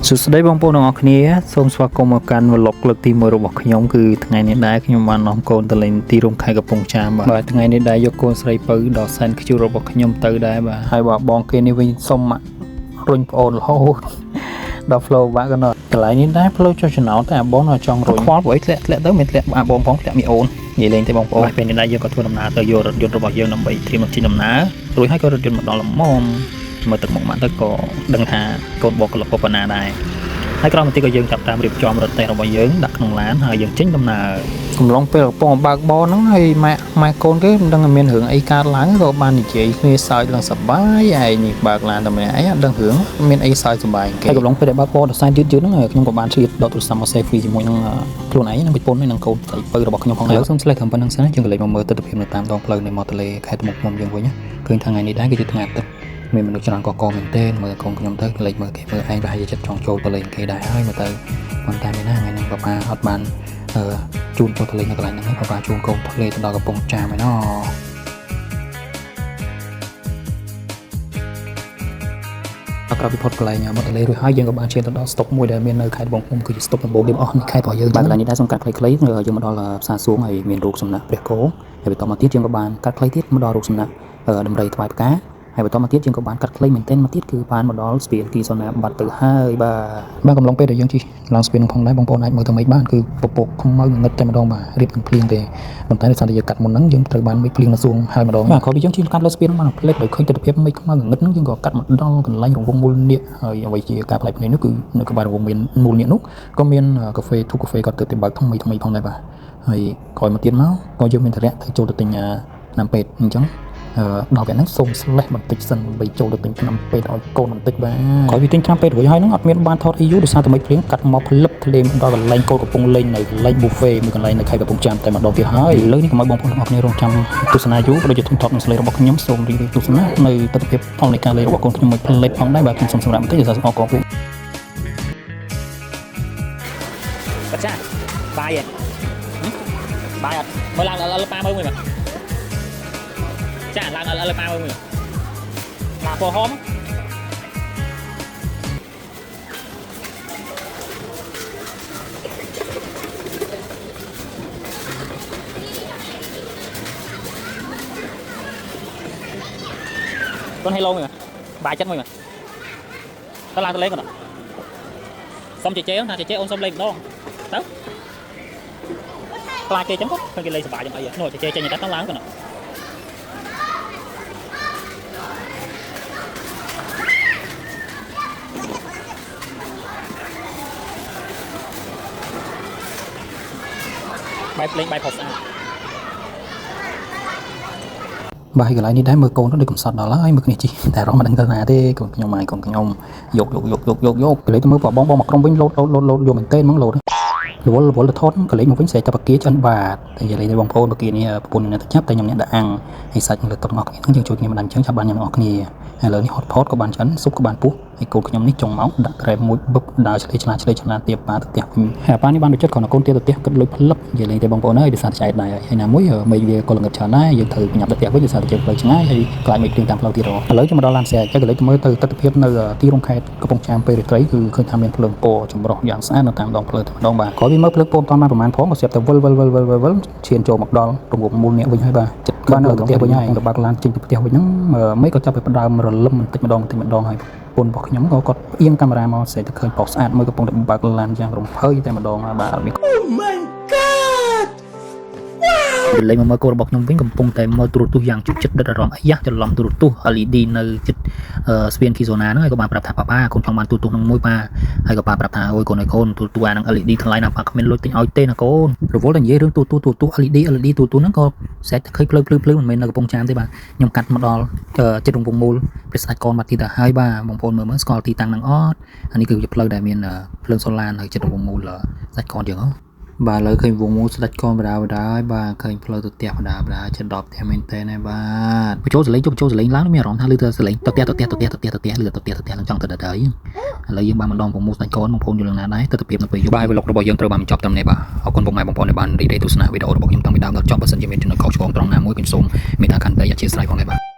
សួស្តីបងប្អូនទាំងអស់គ្នាសូមស្វាគមន៍មកកាន់ vlog លើកទី1របស់ខ្ញុំគឺថ្ងៃនេះដែរខ្ញុំបាននាំកូនទៅលេងទីរួមខេត្តកំពង់ចាមបាទថ្ងៃនេះដែរយកកូនស្រីពៅដ៏សែនខ្ជូររបស់ខ្ញុំទៅដែរបាទហើយបើបងគេនេះវិញសុំមករុញប្អូនរហូតដល់ flow បាក់ក៏ណោះកន្លែងនេះដែរផ្លូវចុះចំណោតតែអាបងនៅចង់រុញខ្វល់ព្រោះអីធ្លាក់ធ្លាក់ទៅមានធ្លាក់អាបងផងធ្លាក់មីអូននិយាយលេងទេបងប្អូនបាទពេលនេះដែរយើងក៏ធ្វើដំណើរទៅយករថយន្តរបស់យើងដើម្បីត្រៀមមកជិះដំណើររួចហើយក៏រថយន្តមកដល់ល្មមមើលទឹកមុខម៉ាក់ទៅក៏ដឹងថាកូនបងក៏លពប៉ុណ្ណាដែរ ហើយក្រោយមកទៀតក៏យើងចាប់តាមរៀបចំរទេះរបស់យើងដាក់ក្នុងឡានហើយយើងចេញដំណើរកំឡុងពេលកំពុងបើកបរហ្នឹងហើយម៉ែម៉ែកូនគេមិនដឹងថាមានរឿងអីកើតឡើងក៏បាននិយាយគ្នាសើចឡើងសប្បាយឯងនេះបើកឡានតែម្នាក់ឯងអត់ដឹងរឿងមានអីសើចសប្បាយគេហើយកំឡុងពេលដែលបើកបរដល់សែនយឺតយឺតហ្នឹងខ្ញុំក៏បានឆ្លៀតដកទូរស័ព្ទមក selfie ជាមួយនឹងខ្លួនឯងនិងប្រពន្ធនិងកូនស្រីពៅរបស់ខ្ញុំផងដែរឥឡូវសូមឆ្លេះត្រឹមប៉ុណ្្នឹងសិនណាយើងក៏លេចមកមើលទិដ្ឋភាពនៅតាមដងផ្លូវនៃមាត់ទន្លេខេត្តត្បូងឃ្មុំយើងវិញណាឃើញថាថ្ងៃនេះដែរគឺជាថ្ងៃអាទិត្យ មានមនុស្សច្រើនកកមែនទែនមើលកូនខ្ញុំទៅក៏លេចមើលគេមើលឯងប្រហែលជាចិត្តចង់ចូលទៅលេងគេដែរហើយមើលទៅប៉ុន្តែមានណាថ្ងៃហ្នឹងប៉ាប៉ាអត់បានអឺជូនចូលទៅលេងនៅកន្លែងហ្នឹងទេប៉ាប៉ាជូនកូនធ្លេទៅដល់កំពង់ចាមឯណោះក្រោយពីផុតកន្លែងមាត់ទន្លេរួចហើយយើងក៏បានឈានទៅដល់ស្តុបមួយដែលមាននៅខេត្តត្បូងឃ្មុំគឺជាស្តុបដំបូងគេបង្អស់នៃខេត្តរបស់យើងបាទកន្លែងនេះដែរសូមកាត់ខ្លីៗយើងមកដល់ផ្សារសួងហើយមានរូបសំណាកព្រះគោហើយបន្តមកទៀតយើងក៏បានកាត់ខ្លីទៀតមកដល់រូបសំណាកដំរីថ្វាយផ្កាហើយបន្តមកទៀតយើងក៏បានកាត់ខ្លីមែនទែនមកទៀតគឺបានមកដល់ស្ពានគីសូណាបាត់ទៅហើយបាទបាទកំឡុងពេលដែលយើងជិះឡើងស្ពាននឹងផងដែរបងប្អូនអាចមើលទៅមេឃបានគឺពពកខ្មៅងងឹតតែម្ដងបាទរៀបនឹងភ្លៀងទេប៉ុន្តែដោយសារតែយើងកាត់មុនហ្នឹងយើងត្រូវបានមេឃភ្លៀងនៅសួងហើយម្ដងបាទក្រោយពីយើងជិះកាត់លើស្ពានហ្នឹងបានផ្លេចដោយឃើញទិដ្ឋភាពមេឃខ្មៅងងឹតហ្នឹងយើងក៏កាត់មកដល់កន្លែងរង្វង់មូលនាគហើយអ្វីជាការប្លែកភ្នែកនោះគឺនៅក្បែររង្វង់មានមូលនាគនោះក៏មានកាហ្វេធូកាហ្វេក៏ទើបតែបើកថ្មីថ្មីផងដែរបាទហើយក្រោយមកទៀតមកក៏យើងមានធរៈត្រូវចូលទៅទិញថ្នាំពេទ្យអញ្ចឹង ដល់វគ្គហ្នឹងសូមស្លេះបន្តិចសិនដើម្បីចូលទៅទិញថ្នាំពេទ្យឲ្យកូនបន្តិចបាទក្រោយពីទិញថ្នាំពេទ្យរួចហើយហ្នឹងអត់មានបានថតអីយូរដោយសារតែមេឃភ្លៀងកាត់មកផ្លឹបធ្លេមកដល់កន្លែងកូនកំពុងលេងនៅកន្លែង buffet មួយកន្លែងនៅខេត្តកំពង់ចាមតែម្ដងទៀតហើយឥឡូវនេះកុំឲ្យបងប្អូនទាំងអស់គ្នារងចាំទស្សនាយូរក៏ដូចជាធំថប់នឹងស្លេះរបស់ខ្ញុំសូមរីករាយទស្សនានៅទិដ្ឋភាពផលនៃការលេងរបស់កូនខ្ញុំមួយផ្លេតផងដែរបាទខ្ញុំសូមសម្រាប់បន្តិចដោយសារអរគុណ បាត់ចាបាយហ៎បាយអត់មើលឡើងអល់ប៉ាមើលមួយមកចាឡើងអល់អល់ប៉ាមើលមួយឡាពណ៌ហមកូនហេឡូមួយបាយចិត្តមួយមកទៅឡើងទៅលេងកូនសុំចេចេថាចេចេអូនសុំលេងម្ដងទៅ ខ្លាចគេចឹងគាត់ឃើញគេលេងសប្បាយចឹងអីនោះចេចេចេញតែតឡើងគាត់បែបលេងបែបផុសស្អាត បាទហើយកន្លែងនេះដែរមើលកូនទៅដូចកំសត់ដល់ហើយមើលគ្នាជីតែរំមិនដឹងទៅណាទេកូនខ្ញុំហើយកូនខ្ញុំយកយកយកយកយកយកកន្លែងទៅមើលបងបងមកក្រុមវិញលោតលោតលោតលោតយកមែនទេហ្មងលោតរវល់រវល់ទៅថតកន្លែងមកវិញស្រែកតែបកាឆ្អិនបាទតែនិយាយលេងទៅបងប្អូនបកានេះប្រពន្ធអ្នកទៅចាប់តែខ្ញុំអ្នកដាក់អាំងហើយសាច់លើតុទាំងអស់គ្នាហ្នឹងយើងជួយគ្នាមិនដឹងអញ្ចឹងចាប់បានញ៉ាំទាំងអស់គ្នាហើយឥឡូវនេះហត់ផតក៏បានឆ្អិនស៊ុបក៏បានពុះហើយកូនខ្ញុំនេះចុងមកដាក់ក្រែមមួយបឹបដើរឆ្លេឆ្លាឆ្លេឆ្លាទៀបប៉ាទៅផ្ទះវិញហើយអាប៉ានេះបានដូចចិត្តគ្រាន់តែកូនទៀបទៅផ្ទះគិតលុយផ្លឹបនិយាយលេងទេបងប្អូនអើយដោយសារតែឆ្អែតដែរហើយណាមួយមេឃវាក៏ល្ងឹតច្រើនដែរយើងត្រូវប្រញាប់ទៅផ្ទះវិញដោយសារតែជើងផ្លូវឆ្ងាយហើយខ្លាចមេឃភ្លៀងតាមផ្លូវទៀតឥឡូវខ្ញុំមកដល់ឡានស្រែចឹងកន្លែងទៅមើលទៅទិដ្ឋភាពនៅទីរួមខេត្តកំពង់ចាមពេលរាត្រីគឺឃើញថាមានភ្លើងពណ៌ចម្រុះយ៉ាងស្អាតនៅតាមដងផ្លូវតែម្ដងបាទក្រោយពីមើលភ្លើងពណ៌មិនតាន់បានប្រហែលផងក៏ស្រាប់តែវិលវិលវិលវិលវិលវិលឈានចូលមកដល់រង្វង់មូលនេះវិញហើយបាទចិត្តបាននៅផ្ទះវិញហើយទៅបើកឡានចេញពីផ្ទះវិញហ្នឹងមេឃក៏ចាប់ឲ្យផ្ដើមរលឹមបន្តិចម្ដងបន្តិចម្ដងហើយ ប្រពន្ធរបស់ខ្ញុំក៏គាត់ផ្អៀងកាមេរ៉ាមកស្រែកតែឃើញប្រុសស្អាតមួយកំពុងតែបើកឡានយ៉ាងរំភើយតែម្ដងបាទអត់មាន Oh my god! លេងមកមើលកូនរបស់ខ្ញុំវិញកំពុងតែមើលទូរទស្សន៍យ៉ាងជក់ចិត្តដិតអារម្មណ៍អាយ៉ាច្រឡំទូរទស្សន៍ LED នៅចិត្តស្ពានគីសូណាហ្នឹងហើយក៏បានប្រាប់ថាប៉ាប៉ាកូនចង់បានទូរទស្សន៍ហ្នឹងមួយប៉ាហើយក៏ប៉ាប្រាប់ថាអូយកូនអើយកូនទូរទស្សន៍អាហ្នឹង LED ថ្លៃណាស់ប៉ាគ្មានលុយទិញឲ្យទេណាកូនរវល់តែនិយាយរឿងទូរទស្សន៍ទូរទស្សន៍ LED LED ទូរទស្សន៍ហ្នឹងក៏ស្រែកតែឃើញភ្លើងភ្លឺភ្លឺមិនមែននៅកំពង់ចាមទេបាទខ្ញុំកាត់មកដល់ចិត្តរង្វង់មូលព្រះស្ដេចកនបាត់ទីទៅហើយបាទបងប្អូនមើលមើលស្គាល់ទីតាំងហ្នឹងអត់អានេះគឺជាផ្លូវដែលមានភ្លើងសូឡានៅចិត្តរង្វង់មូលស្ដេចកនយើងហ៎ បាទឥឡូវឃើញវងមូលស្ដេចកនបដាបដាហើយបាទឃើញផ្លូវទៅផ្ទះបដាបដាចិត្តដល់ផ្ទះមែនតើហើយបាទបញ្ចូលសលេងជុំបញ្ចូលសលេងឡើងមានអារម្មណ៍ថាឮតែសលេងទៅផ្ទះទៅផ្ទះទៅផ្ទះទៅផ្ទះទៅផ្ទះឮទៅផ្ទះទៅផ្ទះឡើងចង់ទៅដល់ហើយឥឡូវយើងបានម្ដងវងមូលស្ដេចកនបងប្អូនយល់ណាដែរទិដ្ឋភាពនៅពេលយប់បាទ vlog របស់យើងត្រូវបានបញ្ចប់ត្រឹមនេះបាទអរគុណពុកម៉ែបងប្អូនដែលបានរីករាយទស្សនាវីដេអូរបស់ខ្ញុំតាំងពីដើមដល់ចប់បើសិនជាមានចំណុចខុសឆ្គងត្រង់ណាមួយខ្ញុំសូមមេត្តាខន្តីអធ្យាស្រ័យផងដែរបាទ។